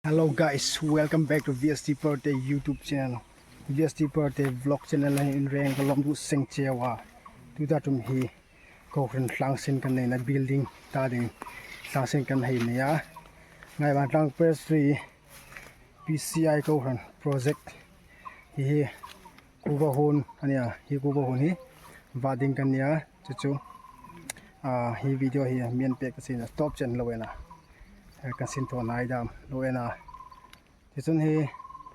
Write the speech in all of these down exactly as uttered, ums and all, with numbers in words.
Hello guys, welcome back to V S T Perte YouTube channel. V S T Perte vlog channel hi in reng ka lawm duh seng cheu a. Tuta ṭum hi kohran tlangsin kan neina building ta ding tlangsin kan hei nei a. Ngaibantlang Presbytery P C I kohran project hi hi kuva hun a nia, hi kuva hun hi va ding kan nia, chu chu. A, hi video hi mi an pek ka sin a, tawp chen lo en a. Eh, kan sin thaw nai dam lo en a. Tichun hi,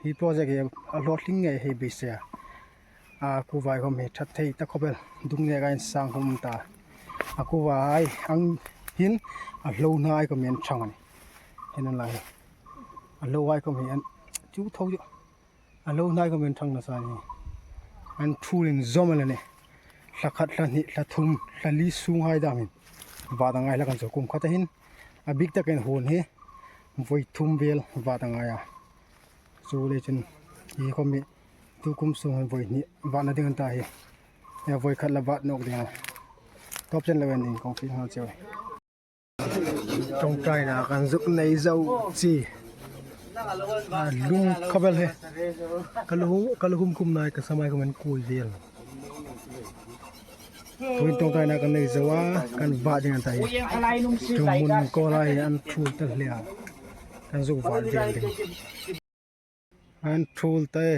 hi project hi a hlawtling ngei hi beisei a. A, kuva khom hi ṭha thei ta khop el, dung neka insang khom ta. A, kuva hai ang hin a hlo hnai khom hi an ṭhang a nih. Hi nan lai hi. A hlo hai khom hi an chu tho chu. A hlo hnai khom hi an ṭhang nasa a nih. An ṭhul inzawm el a nih. Thla khat, thla hni, thla thum, thla li sunghai dam hin vat a ngai hlak an chu, kum khata hin a bik takin hun hi voi thum vel vat a ngai a. Chu le chun hi khom hi tu kum sung hin voi hni vatna ding an ta hi. Hi voi khat la vat nawk ding a. Tawp chen lo en ding kong fiel nghal cheu. Ṭawngṭaina kan zuk nei zo chi. A lung khop el hi. Ka lu, ka lu hum khum nai ka samai khom an kui vel. Tuhin ṭawngṭaina kan nei zo a, kan va ding an ta hi. Chu mun ko lai an ṭhul ta hle a. Kan zuk va vel ding. An ṭhul ta e.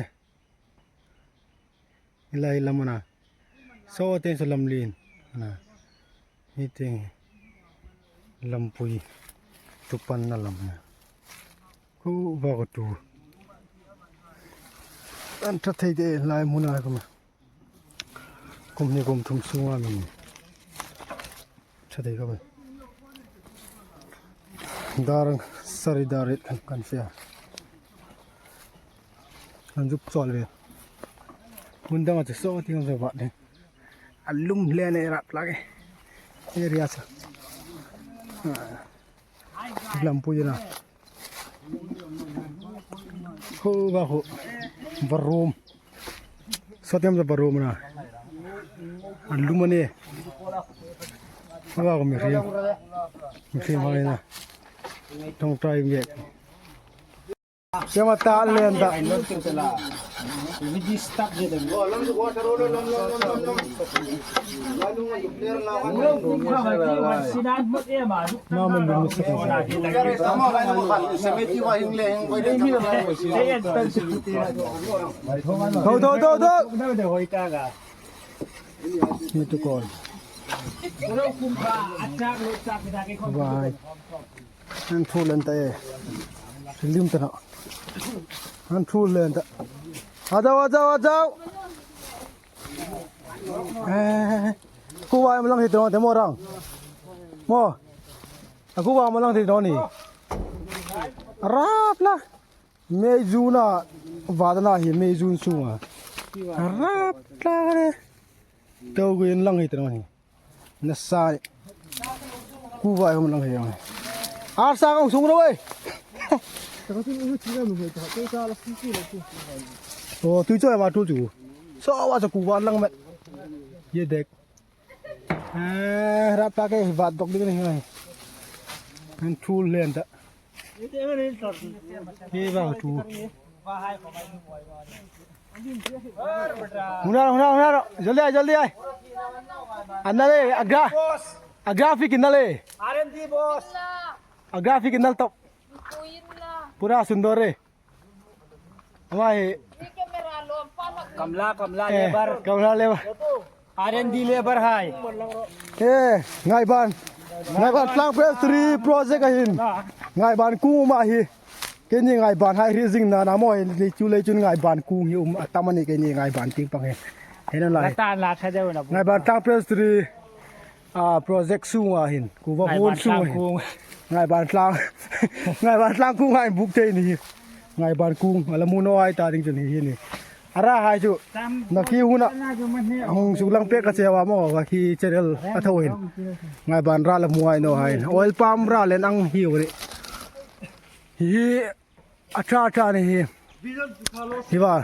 Hi lai lam a na. Saw te chu lam lien a na. Hi te lampui tu panna lam a na. Kuva ko tu. An ṭha thei te lai hmuna ko ma. Kum hni kum thum sunga min ṭha thei ka bai. Dar sari dar rit kan, kan fe a. Kan zuk chawl ve. Hun dang a chu saw ti kan zuk va ding. A lum hle nei rap lak e. Area chu. Lampui a na. Ho va ho. Varum. Saw tieng za varum a na. A lum a nih. Ho va ho mi hrim. Mi hrim hai na. Ṭawngṭai nge. Kema ta len ta. Mama lu lu sa. Tho, tho, tho, tho. Ni tu kon. Vai. An ṭhul an ta e. Lim ta na. An ṭhul an ta. A zau, a zau, a zau. Eh, kuva am lang hi ta naw ni maw rang. Maw. A kuva am lang hi ta naw ni. Rap la. May June a. Vat a na hi May June sunga. Rap la re. Tau ko in lang hi ta naw ni. Nasa. Kuva khom lang hi ang. Ar sa kong sung ro e. O, tu choi ma tu chu. Saw va sa kuva lang met. Ye dek. A, rap ta ke vat dok ding ni hai. An ṭhul len ta. Hi va tu. Huna, huna, huna, jaldi aaye, jaldi aaye. Anna le, agra. Agra fi kinna le. R and D boss. Agra fi kinna top. Pura sundor re. Ama hi. Kamla, Kamla eh, labour. Kamla labour. R and D labour hai. Eh, Ngaiban. Ngaiban Tlang Presbytery project a hin. Ngaiban kung um a hi. Keini Ngaiban hai hriet zingna na maw, lei chu lei chun Ngaiban kung hi um a tam a ni, keini Ngaiban tieng pang hi. He nan lai. La tan la tha deu na bu. Ngaiban Tlang Presbytery, a, project sunga hin. Kuva hun sunga hin. Ngaiban Tlang. Ngaiban Tlang kung hai buk thei ni. Ngaiban kung. A la mu naw hai ta ding chun hi hi ni. A ra hai chu. Naki huna. Hung suk lang pek ka che wa maw, khi channel a tho hin. Ngaiban ra la mu hai naw hai. Oil palm ra len ang hi u ni. Hi hi a ṭha ṭha ni hi. Hi va.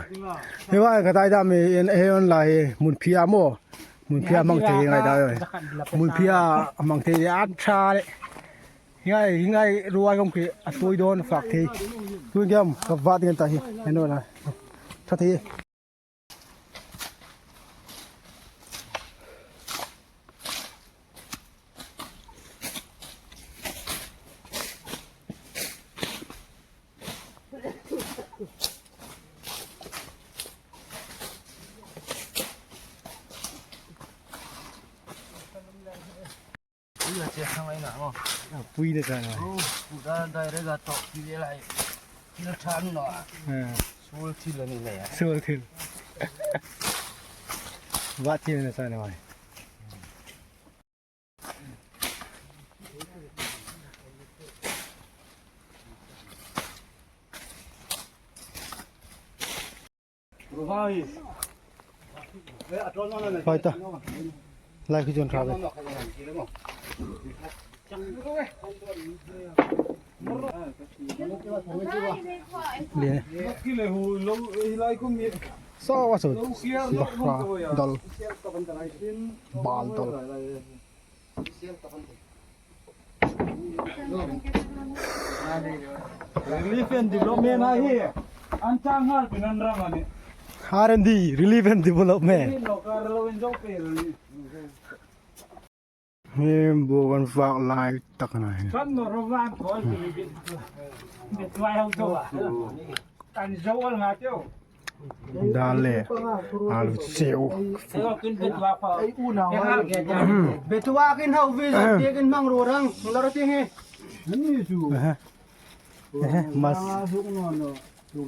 Hi va ka tai dam hi en he on la hi mun phia maw. Mun phia mang thei ngai da. Mun phia mang thei a ṭha le. Hi ngai, hi ngai, ruai kawng khi a tuoi dawn fak thei. Tuoi ngam, ka vat ding ta hi. Hei naw la. Ṭha thei. Pui la che hang ai na mo. Pui la che hang ai. Oh, pu da dai re ga to pi le lai. Ki la than no. Hmm. Suol thil ni le. Suol thil. Vat thil na sa na mai. Pai ta. Lai khi chun ṭha ve. Le. Sawa saw. Ba, ba, dal. Bal dal. Relief and development a hi. An chang hal pin an ram a nih. R and D, relief and development. Ni lo kar lo in zo pe relief. Hei bo kan fak lai tak a nih. Kan no ro van ko ti bit. Bit wai hau to a. Kan zo ol nga teo. Dal le alu siew. Betuwa kin hau vi zo te kin mang ro rang. Lar ting he. Ehe. Ehe, mas. Ye,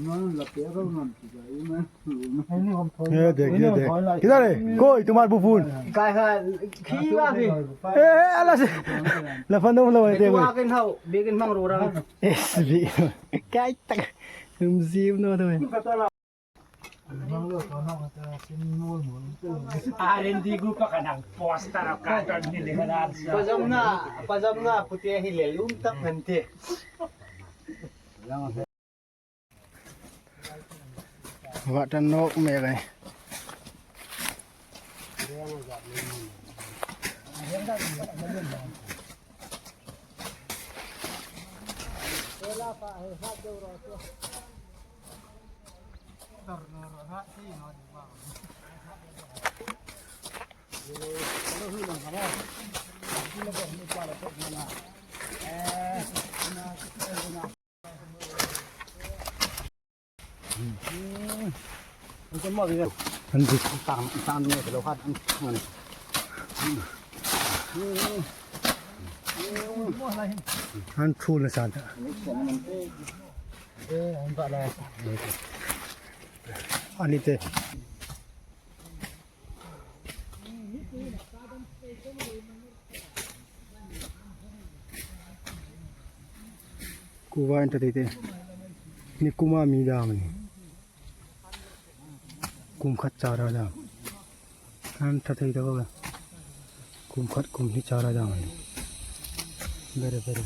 dekh, ye, dekh. Kidhar hai? Koi, tumhare phone. Kai ha, khi wa khi. Eh, eh, ala se. La phone dong, la phone, dekh. Betuwa kin hau, bekin mang ro rang. Yes, bi. Kai tak. Tum zim no to. R and D group a kan hang poster a kan ton ni le kan ar sa. Pazamna, pazamna pute hi le lum tak kan ti. Vat a nawk mek a nih. An dik. An thul na san ta. Ani te. Kuva an ta te te. Ni kuma mi dam ni. Kum khat chara dam. An ta te te ko. Kum khat kum hni chara dam ni. Bere bere.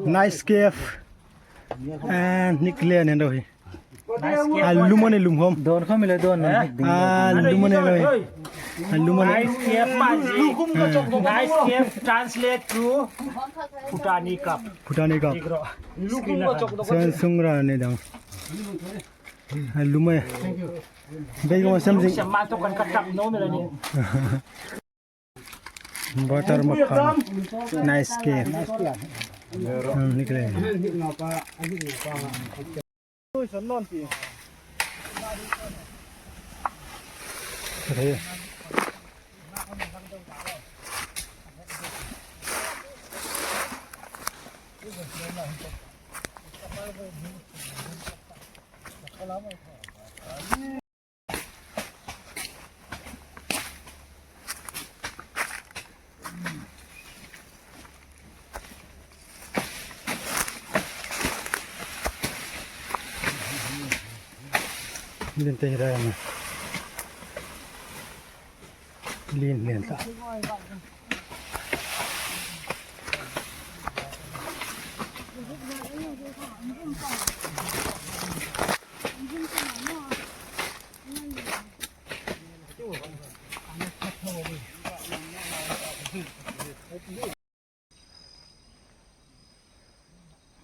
Nice cave. And Nick Lane and Rohi. Nice cave. A lum a ni lum khom. Don khom ila don. Eh? A lum a ni lo. A lum a ni. Nice cave, Paji. Nice cave translate to Bhutani Cup. Bhutani Cup. Tigro. Screen la. Sen sungra ni dang. A lum a ni. Thank you. Bego ma sem jing. Sem ma to kan ka tap no me la ni. Butter makhan. Nice cake. Hmm, nikle. Lien te hi ra na. Lien, lien ta.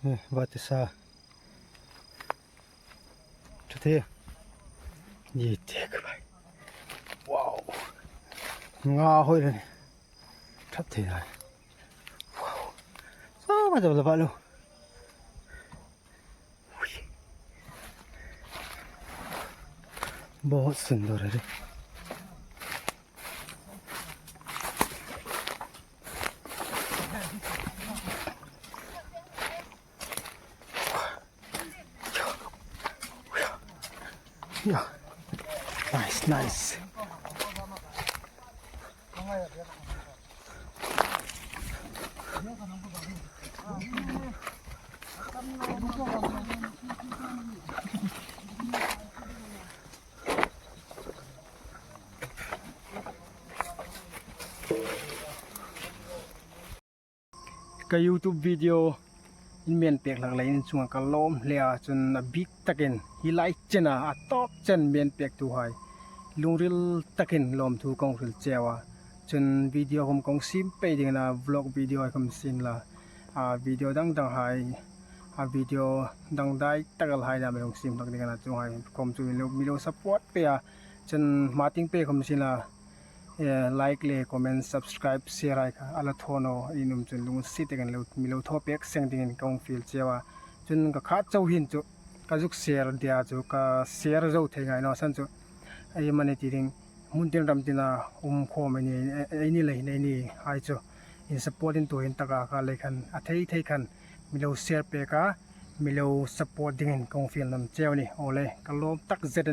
Eh, va te sa. Chu te. Ni te ka bai. Wow. Nga hoi le ni. Thap thei lai. Wow. Sa ma da la ba lo. बहुत सुंदर है रे। या, nice, nice. Ka YouTube video in mi en pek hlak leiin in chunga ka lawm hle a, chun a bik takin hi lai chena a tawp chen mi en pektuhai lungril takin lawmthu kan hril cheu a. Chun video khom kan siem pei ding a, vlog video khom sien la, a video dang dang hai, a video dang dai tak el hai dam kan siem hlak ding a, chuhai khom chu mi lo, mi lo support pei a. Chun hma tieng pei khom sien la, eh, like le comment, subscribe, share hai kha a la thaw naw in um chun lungsiet takin lo, mi lo thaw pek seng dingin kan fiel cheu a. Chun ka khat chau hin chu ka zuk share dia chu ka share zo thei ngai naw san chu. Ei mani ti ding hmun tin ram tina um khom ei ni, ei ni le hin ei ni hai chu in support in tu hin taka kha le khan a thei thei khan mi lo share pek a, mi lo support dingin kan fiel nawm cheu ni. Awle, ka lawm tak zet.